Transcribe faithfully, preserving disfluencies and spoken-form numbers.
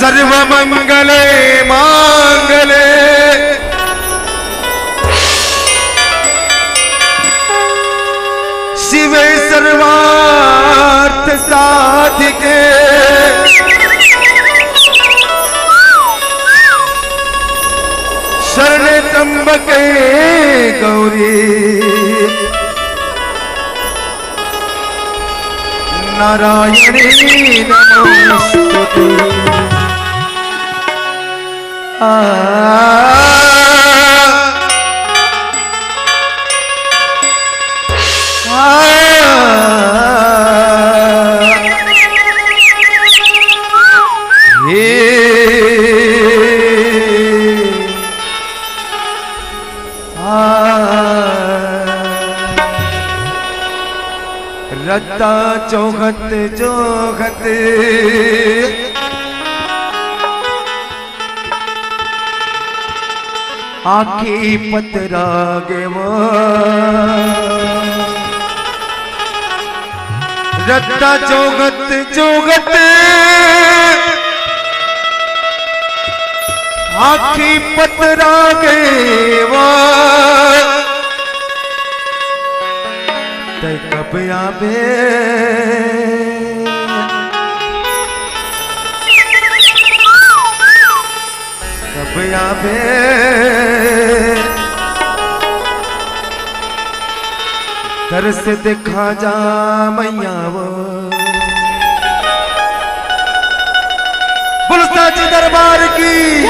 सर्वमंगले मांगले शिवे सर्वार्थ साधिके शरणे त्र्यंबके गौरी नारायणी नमोस्तुते। आ, आ, हे। रत्ता चोगत चोगत आँखी पतरा गे वो। रत्ता चोगत चोगत आँखी पतरा गे वो। तै कब आबे? कब आबे? तरस देखा जा मैया वो। बोल साचे दरबार की